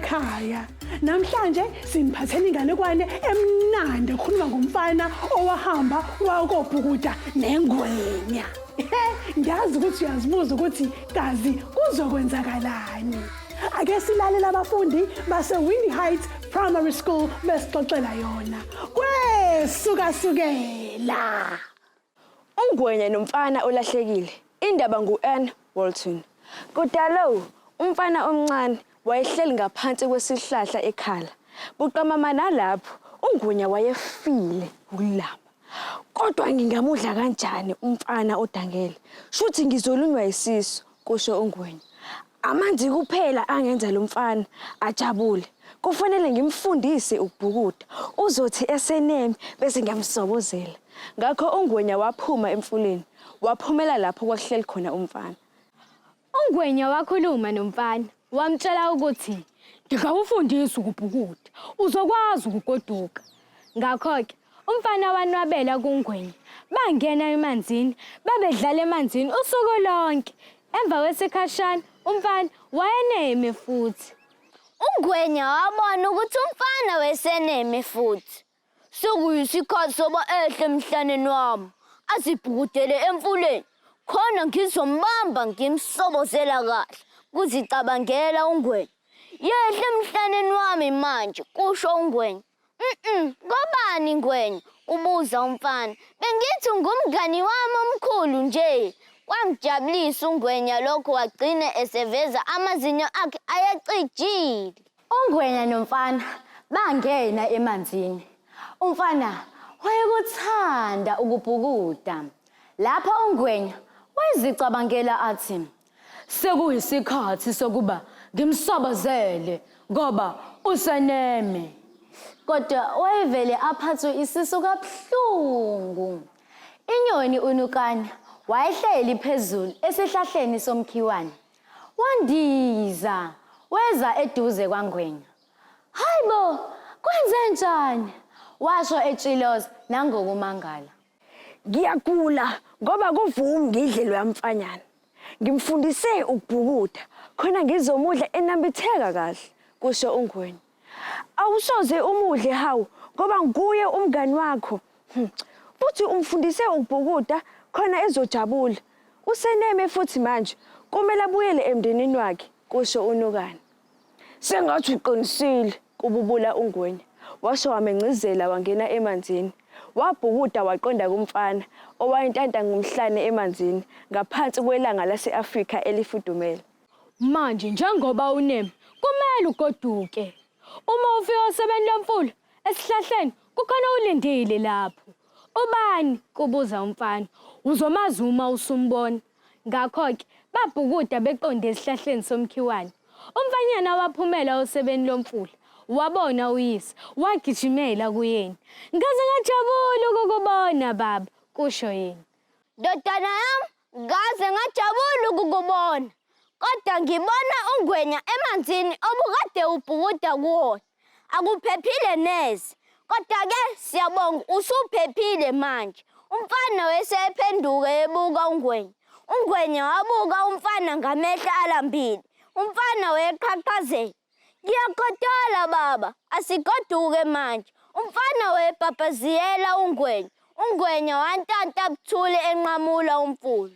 emakhaya. Namhlanje siniphathela inganekwane emnandi ekhuluma ngomfana owahamba wakobhukuda nengwenya. Ngiyazi ukuthi uyazibuza ukuthi kazi kuzokwenzakalani. Ake silalele abafundi base-Windy Heights Primary School besixoxela yona. Kwesukasukela. Ungwenya nomfana olahlekile. Indaba ngu-Ann Walton. Kudalo, umfana omncane wayehleli ngaphansi kwesihlahla ekhala. Buqamama nalapho, uNgwenya wayefile ukulamba. Kodwa ngingamudla kanjani umfana odangele? Shuthi ngizolunywa yisisu, kusho uNgwenya. Amanzi kuphela angenza lo mfana ajabule. Kufanele ngimfundise ukubhukuda. Uzothi eseneme bese ngiyamsobozela. Ngakho uNgwenya waphuma emfuleni, waphumela lapho kwakuhleli khona umfana. UNgwenya wakhuluma nomfana, wamtshela ukuthi ngingakufundisa ukubhukuda, uzokwazi ukugoduka. Ngakho-ke umfana wanwabela kuNgwenya, bangena emanzini, babedlala emanzini usuku lonke. Emva kwesikhashana umfana wayeneme futhi. UNgwenya wabona ukuthi umfana weseneme futhi. Sekuyisikhathi soba ehle emhlaneni wami, azibhukudele emfuleni, khona ngizombamba ngimsobozela kahle, kuzicabangela uNgwenya. Yehla emhlaneni wami manje, kusho uNgwenya. Mm-mm, ngobani Ngwenya? kubuza umfana. Bengithi ungumngani wami omkhulu nje. Kwamjabulisa uNgwenya lokho wagcina eseveza amazinyo akhe ayecijile. UNgwenya nomfana bangena emanzini. Umfana wayekuthanda ukubhukuda. Lapho uNgwenya wayezicabangela athi, Sekuyisikhathi sokuba ngimsobozele ngoba useneme. Kodwa wayevele aphathwe isisu kabuhlungu. Inyoni uNukani wayehleli phezulu esihlahleni somkhiwane. Wandiza weza eduze kwaNgwenya. Hayi bo, kwenzenjani? Washo etshiloza nangokumangala. Ngiyagula ngoba kuvumi ngidle loya mfanyana. Ngimfundise ukubhukuda khona ngizomudla enambitheka kahle, kusho uNgwenya. Awusoze umudle hawu ngoba nguye umngani wakho. Hmm. Futhi umfundise ukubhukuda khona ezojabula. Useneme futhi manje kumele abuyele emndenini wakhe, kusho uNukani. Sengathi uqinisile, kububula uNgwenya. Washo wamencizela wangena emanzini. Wabhukuda waqonda kumfana owayentanta ngomhlane emanzini ngaphansi kwelanga lase-Afrika elifudumele. Manje njengoba uneme, kumele ugoduke. Uma ufika osebeni lomfula, esihlahleni, kukhona ulindile lapho. Ubani? kubuza umfana. Uzomazi uma usumbona. Ngakho-ke babhukuda beqonde esihlahleni somkhiwane. Umfanyana waphumela osebeni lomfula. Wabona uyise, wagijimela kuyena. Ngaze ngajabula ukukubona baba, kusho yena. Ndodana yami, ngaze ngajabula ukukubona. Kodwa ngibona uNgwenya emanzini obukade ubhukuda kuwona. Akuphephile neze. Kodwa-ke siyabonga usuphephile manje. Umfana wesephenduka ebuka uNgwenya. UNgwenya wabuka umfana ngamehlo alambile. Umfana wayeqhaqhazela. Ngiyagodola baba, asigoduke manje. Umfana wayebhabhaziyela uNgwenya. UNgwenya wantanta buthule enqamula umfula.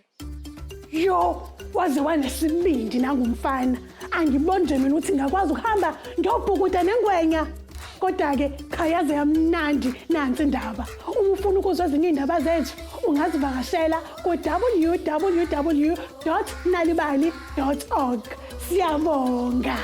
Yo, waze wanesibindi nangumfana. Angiboni nje mina ukuthi ngakwazi ukuhamba ngiyobhukuda nengwenya. Kodwa-ke cha yaze yamnandi nansi indaba. Uma ufuna ukuzwa ezinye iy'ndaba zethu ungazivakashela ku-www.nalibali.org. Siyabonga.